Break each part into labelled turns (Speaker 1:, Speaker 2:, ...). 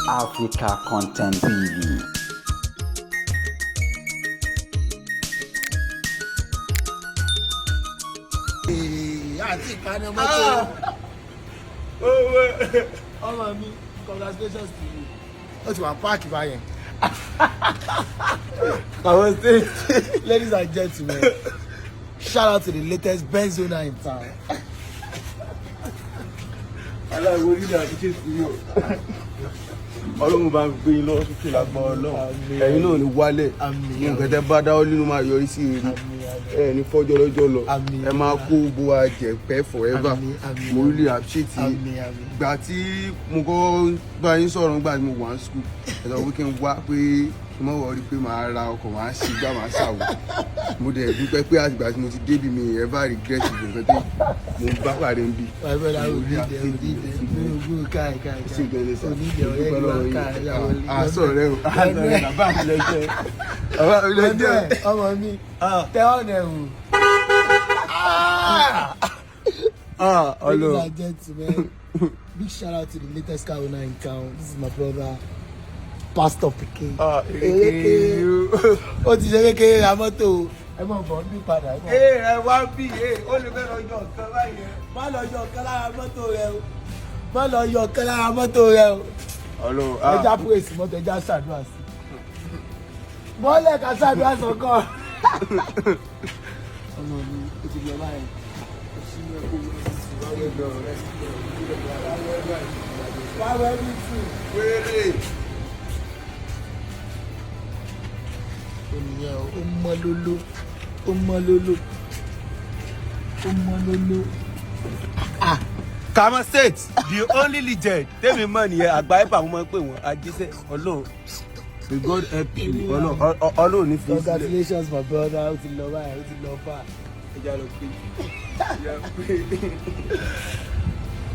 Speaker 1: Africa Content TV.
Speaker 2: Àti ìkànnì mọ́tò. Ọmọ mi, congratulations to you. Ó ti wà páàkì báyẹn.
Speaker 3: Àwọn state.
Speaker 2: Ladies and gentlemen, shout out to the latest Benz owner in town.
Speaker 3: Aláìwo rí ní àtúnṣe sí yóò. Ọlọ́run bá ń gbé yín lọ́wọ́ sókè lágbá Ọlọ́run.
Speaker 2: Àmín.
Speaker 3: Ẹ̀yin náà ní wálẹ̀.
Speaker 2: Àmín.
Speaker 3: Ní nǹkan tẹ́ bá dáwọ́ nínú máa yọrí sí rere.
Speaker 2: Àmín, àmín.
Speaker 3: Ẹ ní fọ́jọ́ lọ́jọ́ lọ.
Speaker 2: Àmín.
Speaker 3: Ẹ máa kó gbogbo wa jẹ pẹ́ forever.
Speaker 2: Àmín, àmín.
Speaker 3: Mo really appreciate yín.
Speaker 2: Àmín, àmín.
Speaker 3: Gbà tí mo kọ́ bá yín sọ̀rọ̀ nígbà tí mo wà ní school, ẹ sọ pé kí n wá, pé kí n mọ̀ wọ́n rí pé màá ra ọkọ̀, màá ṣe gbá, màá ṣàwò. Mo dẹ̀ dúpẹ́ pé àtìgbà tí mo ti débi, mi ever regret nǹkan tí mo bá pàdé ń bí.
Speaker 2: My brother, we need them, we need them. Go, go, kai, kai,
Speaker 3: Sí
Speaker 2: kai.
Speaker 3: nǹkan lè sà.
Speaker 2: Onídìí ọ̀rẹ́
Speaker 3: Dúpẹ́
Speaker 2: ìlú
Speaker 3: lọ́wọ́
Speaker 2: ká
Speaker 3: yín.
Speaker 2: ìyàwó ilé.
Speaker 3: Àṣọ rẹ o, àṣọ rẹ, bàbá mi lẹ jẹ́. Bàbá mi lẹ jẹ́.
Speaker 2: Ọmọ mi, tẹ ọ̀nà ẹ̀wò. Ladies and gentlemen, big shout out to the latest car owner in town. This is my brother, Pastor Pikin.
Speaker 3: Ereke you.
Speaker 2: Ó ti ṣe kékeré ra mọ́tò o. Ẹ mọ̀ bọ̀ ń bí padà. Ẹ mọ̀.
Speaker 3: Ẹ wá bí ẹ, ó lè fẹ́ lọ yọ nǹkan báyẹn.
Speaker 2: Má lọ yọ ọ̀kan lára mọ́tò rẹ o. Má lọ yọ ọ̀kan lára mọ́tò rẹ o.
Speaker 3: Ọlọ́run.
Speaker 2: Ẹja pírèsì mọ́tò, ẹja ṣàdúrà sí. Bọ́lẹ̀ ká ṣàdúrà sọ̀kan. Ọmọ mi, ó ti lọ báyìí. Wá wẹ́ bí tù.
Speaker 3: Wéré.
Speaker 2: Ènìyàn, ó mọ́ lóló, ó mọ́ lóló, ó mọ́ lóló.
Speaker 4: Kama State, the only legend tèmi mọ̀ nìyẹn. Àgbà ẹ̀pà, mo máa ń pè wọ́n ajíṣẹ́ Ọlọ́run.
Speaker 3: May God help you. Ọlọ́run ní fi í sílẹ̀.
Speaker 2: Congratulations, my brother. Ó ti lọ báyìí, ó ti lọ fà.
Speaker 3: Ẹja lọ pé.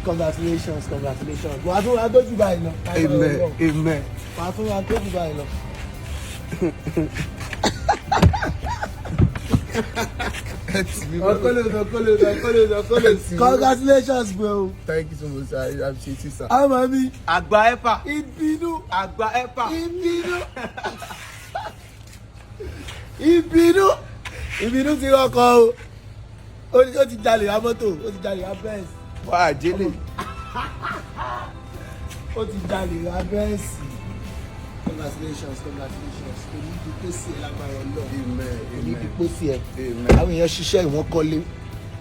Speaker 2: Congratulations, congratulations. Wàá tún ra tó jù báyìí lọ.
Speaker 3: Amen, amen.
Speaker 2: Wàá tún ra tó jù báyìí lọ.
Speaker 3: Ẹ tì mí.
Speaker 2: Ọkọlẹ, ọkọlẹ, ọkọlẹ, ọkọlẹ. Congratulations, bro.
Speaker 3: Thank you so much. I appreciate you, sir.
Speaker 2: Ọmọ mi.
Speaker 4: Àgbà ẹ̀pà.
Speaker 2: Ìbínú.
Speaker 4: Àgbà ẹ̀pà.
Speaker 2: Ìbínú, ìbínú, ìbínú ti rọkọ o. Ó ti jalè ra mọ́tò, ó ti jalè ra Benz.
Speaker 3: Wà á jẹ́lẹ̀.
Speaker 2: Ó ti jalè ra Benz. Congratulations, congratulations. Kò ní di pósí ẹ lágbára Ọlọ́run.
Speaker 3: Amen.
Speaker 2: Kò ní di
Speaker 3: Amen.
Speaker 2: pósí ẹ.
Speaker 3: Amen.
Speaker 2: Àwọn èèyàn ṣiṣẹ́ ìwọ́n kọ́lé,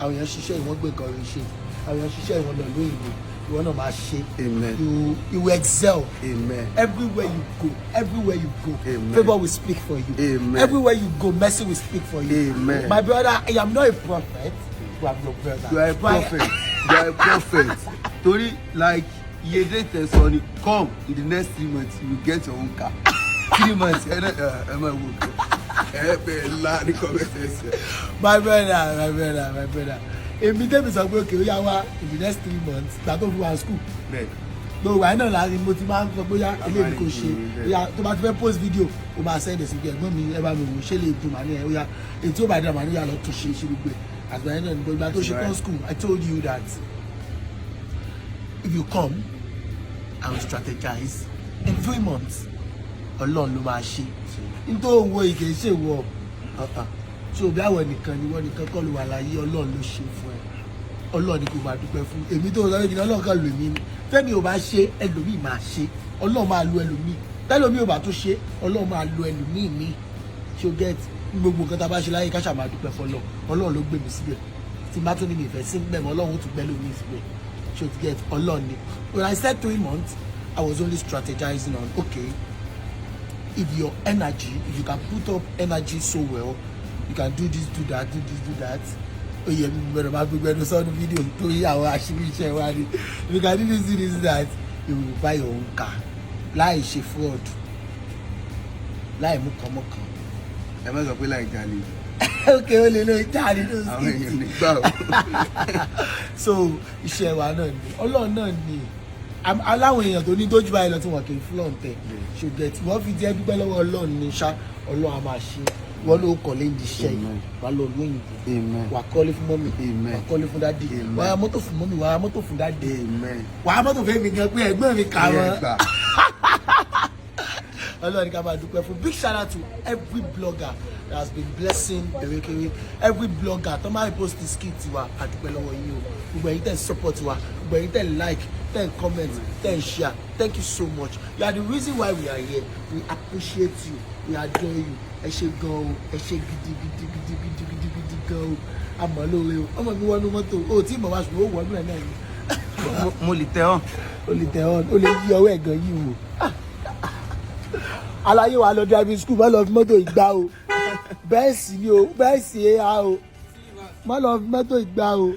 Speaker 2: àwọn èèyàn ṣiṣẹ́ ìwọ́n gbé nǹkan rẹ̀ ṣe, àwọn èèyàn ṣiṣẹ́ ìwọ́n lọ lóyìnbó. Ìwọ náà máa ṣe.
Speaker 3: Amen.
Speaker 2: You will excel.
Speaker 3: Amen.
Speaker 2: Everywhere you go, everywhere you go,
Speaker 3: Amen.
Speaker 2: favour will speak for you.
Speaker 3: Amen.
Speaker 2: Everywhere you go, mercy will speak for you.
Speaker 3: Amen.
Speaker 2: My brother, I am not a prophet, but I'm your brother.
Speaker 3: You are a prophet. You are a prophet. Torí like iye date ẹ sọ ni, come in the next 3 months, you will get your own car. 3 months, ẹ náà ẹ máa wò ó. Ẹ bẹ̀rẹ̀ ńlá ní comment section.
Speaker 2: My brother, my brother, my brother, èmi tẹ́mi sọ pé okay, ó yá, wá in the next 3 months. Gbà tó fi wá school,
Speaker 3: Bẹ́ẹ̀.
Speaker 2: Gbogbo àyìn náà la mo ti máa ń sọ bóyá eléyìí kò ṣe. Bóyá tó bá ti fẹ́ post video, o máa send ẹ̀ sí pé, "Ẹ̀gbọ́n mi, ẹ bá mi wò, ṣé lè dùn?" Màá ní ẹ̀ ó yá, èyí tí ó bá dà, màá ní yà lọ tún ṣe, ṣe gbogbo ẹ̀. Àgbà yẹn náà ní gbogbo ìgbà tó ṣe tán school, I told you that if you come, I will strategize in 3 months. Ọlọ́run ló máa ṣe. Nítorí òun wo ìkè ṣe wọ tí òbí àwọn nìkan ni wọ́n nìkan kọ́ ló wà láyé. Ọlọ́run ló ṣe fún ẹ. Ọlọ́run ni kò máa dúpẹ́ fún. Èmi tó sọ pé kí ni, Ọlọ́run kan lò mí ni. Fẹ́mi ò bá ṣe, ẹlòmíì máa ṣe. Ọlọ́run máa lo ẹlòmíì. Tẹ́lòmíì ò bá tún ṣe, Ọlọ́run máa lo ẹlòmíì mi. Ṣé o get? Ní gbogbo nǹkan tá a bá ṣe láyé, ká ṣáà máa dúpẹ́ fọlọ́. Ọlọ́run ló gbé mi síbẹ̀. Tí n bá tún ní mi ìfẹ́ sí bẹ́ẹ̀ mọ́, Ọlọ́run ó tún gbẹ́ lómi síbẹ̀. Ṣé o ti get? Ọlọ́run ni. When I said 3 months, I was only strategizing on, okay, if your energy, if you can put up energy so well, you can do this, do that, do this, do that. Ó yẹ mi gbọ́dọ̀ máa gbégbé ẹnu sọ́nu fídíò torí àwọn àṣírí iṣẹ́ wa ni. If you can do this, do this, do that, you will buy your own car láì ṣe fraud, láì mú kànmọ́kàn.
Speaker 3: Ẹ má sọ pé láì jalè.
Speaker 2: Ok, ó lè lóye jáde ní
Speaker 3: Àwọn èèyàn
Speaker 2: skit.
Speaker 3: nígbà o.
Speaker 2: So iṣẹ́ wa náà ni, Ọlọ́run náà ni. Aláwọn èèyàn tó ní tójú báyìí lọ tí wọn kì í flaunt ẹ̀ ṣùgbọ́n tí wọ́n fi díẹ̀ dúpẹ́ lọ́wọ́ Ọlọ́run ní ṣá. Ọlọ́run á máa ṣe. Wọ́n ló kọ́lé ní iṣẹ́ yìí, wà á lọ lóyìnbó.
Speaker 3: Amen.
Speaker 2: Wà á kọ́lé fún mummy.
Speaker 3: Amen.
Speaker 2: Wà á kọ́lé fún daddy.
Speaker 3: Amen.
Speaker 2: Wà á mọ́tò fún mummy, wà á mọ́tò fún daddy.
Speaker 3: Amen.
Speaker 2: Wà á mọ́tò fún mi gan pé ẹ̀gbọ́n mi kà
Speaker 3: Ẹ
Speaker 2: wọ́n.
Speaker 3: gbà.
Speaker 2: Ọlọ́run ní ká máa dúpẹ́ fún. Big shout out to every blogger that has been blessing Erekere, every blogger tó máa post the skit wa, a dúpẹ́ lọ́wọ́ yín o. Gbogbo ẹ̀yin tẹ̀ ń support wa, gbogbo ẹ̀yin tẹ̀ ń like, tẹ̀ ń comment, tẹ̀ ń share, thank you so much. You are the reason why we are here. We appreciate you, we adore you. Ẹ ṣé gan o, ẹ ṣé gidi gidi gidi gidi gidi gidi gan o. Àmọ́ lóore o. Ọmọ mi wọnú mọ́tò o, tí mọ̀ wá, ṣùgbọ́n ó wọnú ẹ̀ náà ni.
Speaker 4: Mo lè tẹ ọ́.
Speaker 2: O lè tẹ̀ ọ́, o lè yí ọwọ́ ẹ̀ gan yìí wò. Aláyé wa lọ driving school, má lọ fi mọ́tò ìgbà o. Bẹ́ẹ̀ sì ni o, bẹ́ẹ̀ sì é a o, má lọ fi mọ́tò ìgbà o.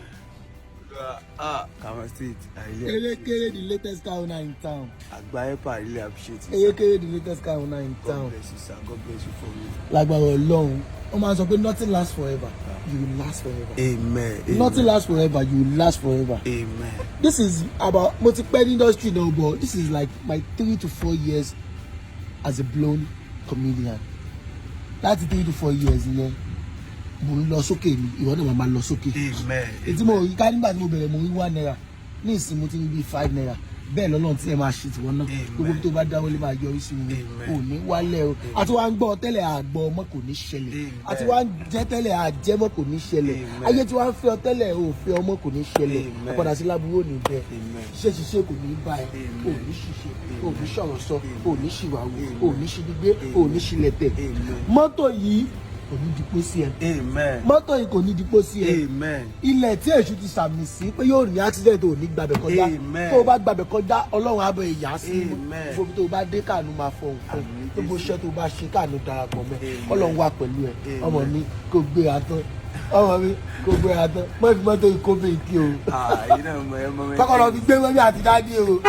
Speaker 3: Kama State, I really
Speaker 2: Erekere, the latest car owner in town.
Speaker 3: Àgbà Helper, I really appreciate it, sir.
Speaker 2: Erekere, the latest car owner in
Speaker 3: God
Speaker 2: town.
Speaker 3: bless you, sir. God bless you for me.
Speaker 2: Lágbára Ọlọ́run, wọ́n máa ń sọ pé nothing lasts forever, you will last forever.
Speaker 3: Amen. Amen.
Speaker 2: Nothing lasts forever, you will last forever.
Speaker 3: Amen.
Speaker 2: This is about, mo ti pẹ́ ní industry náà, but this is like my 3 to 4 years as a blown comedian. Láti 3 to 4 years yẹn, mo ń lọ sókè ni, ìwọ náà máa lọ sókè.
Speaker 3: Amen.
Speaker 2: Ètí mo rí ká nígbà tí mo bẹ̀rẹ̀, mo rí ₦1, ní ìsìn mo ti ń bí ₦5. Bẹ́ẹ̀ lọ́lọ́run tí ẹ máa ṣe tiwọn náà.
Speaker 3: Amen.
Speaker 2: Gbogbo tó bá dáwọ́ lé máa yọrí sí wọn.
Speaker 3: Amen.
Speaker 2: Kò ní wálẹ̀ o. Àti wàá ń gbọ́ tẹ́lẹ̀, àgbọ̀ ọmọ, kò ní ṣẹlẹ̀.
Speaker 3: Amen.
Speaker 2: Àti wàá ń jẹ́ tẹ́lẹ̀, àjẹmọ́, kò ní ṣẹlẹ̀.
Speaker 3: Amen.
Speaker 2: Ayé tí wàá ń fẹ́ ọ tẹ́lẹ̀, ò fẹ́ ọmọ, kò ní ṣẹlẹ̀.
Speaker 3: Amen.
Speaker 2: Àpàdà sí láburú ò ní bẹ́ẹ̀.
Speaker 3: Amen.
Speaker 2: Ṣiṣẹ́ ṣiṣẹ́ kò ní bá ẹ.
Speaker 3: Amen.
Speaker 2: Ò ní ṣiṣẹ́, ò ní sọ̀rọ̀ sọ, ò ní ṣìwàwò, ò ní ṣìdígbé, ò ní ṣìlẹ̀tẹ̀.
Speaker 3: Amen.
Speaker 2: Mọ́tò yìí kò ní dipò sí ẹ.
Speaker 3: Amen.
Speaker 2: Mọ́tò yìí kò ní dipò sí ẹ.
Speaker 3: Amen.
Speaker 2: Ilẹ̀ tí èṣù ti sàmì sí pé yóò ní accident, ò ní gbàbẹ̀ kọjá.
Speaker 3: Amen.
Speaker 2: Tó o bá gbàbẹ̀ kọjá, Ọlọ́run á bẹ ìyá sí.
Speaker 3: Amen.
Speaker 2: Gbogbo tó o bá dé, káànú máa fọhùn fún.
Speaker 3: Àmín.
Speaker 2: Gbogbo iṣẹ́ tó o bá ṣe, káànú darapọ̀ mẹ́.
Speaker 3: Amen.
Speaker 2: Ọlọ́run wà pẹ̀lú ẹ.
Speaker 3: Amen.
Speaker 2: Ọmọ mi, kò gbéra tán. Ọmọ mi, kò gbéra tán. Mọ́ fi mọ́tò ìkóbè kí o.
Speaker 3: Ah, you know, my mama.
Speaker 2: Kọ́kọ́ lọ fi gbé mọ́mí àti daddy o.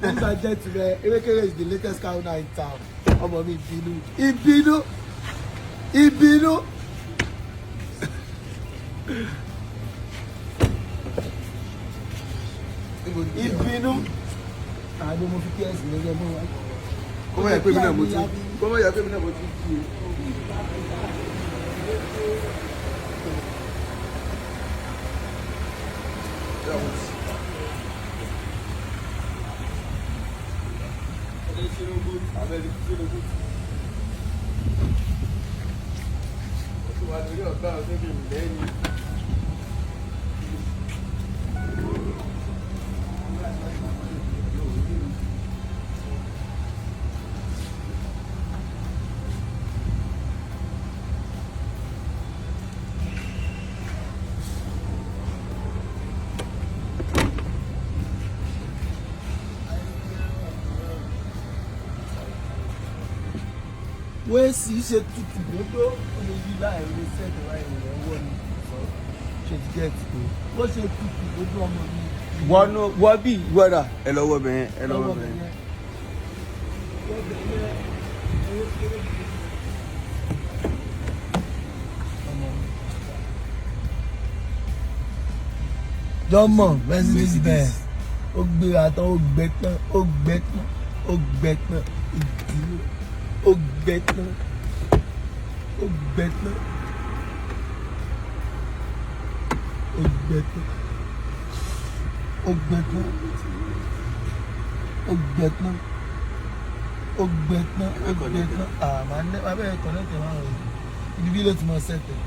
Speaker 2: Ladies and gentlemen, Erekere is the latest car owner in town. Ọmọ mi, ìbínú, ìbínú, ìbínú. Ìbínú. Àgbo mo fi kíyèsí lẹ́gbẹ̀ẹ́ mọ́ wa.
Speaker 3: Kó má yẹ pé mi náà mo tún. Kó má yẹ pé mi náà mo tún kí o.
Speaker 2: Wọ́n sì ṣe tutù gbódó, ó lè yí láì lè sẹ́ẹ̀tì láì rẹ̀ wọ́ ni ṣe ti gẹ̀ẹ́tì tó bó ṣe tutù gbódó, ọmọ mi.
Speaker 3: Wọnú wọ bí wọ́dà ẹ lọ́wọ́ bẹ̀yẹn, ẹ lọ́wọ́ bẹ̀yẹn.
Speaker 2: Yẹn. Wọ́n bẹ̀ yẹn, owó kéré gidi. Ọmọ mi. Jọmọ Mercedes Benz, ó gbéra tán, ó gbẹ tán, ó gbẹ tán, ó gbẹ tán, ìdúró, ó gbẹ tán, ó gbẹ tán, ó gbẹ tán, ó gbẹ tán, ó gbẹ tán, ó gbẹ tán, ó gbẹ tán. Àmà ní abẹ́rẹ́ connect ẹ̀ máa rẹ̀, ibi bí ló ti mọ sẹ́tẹ̀.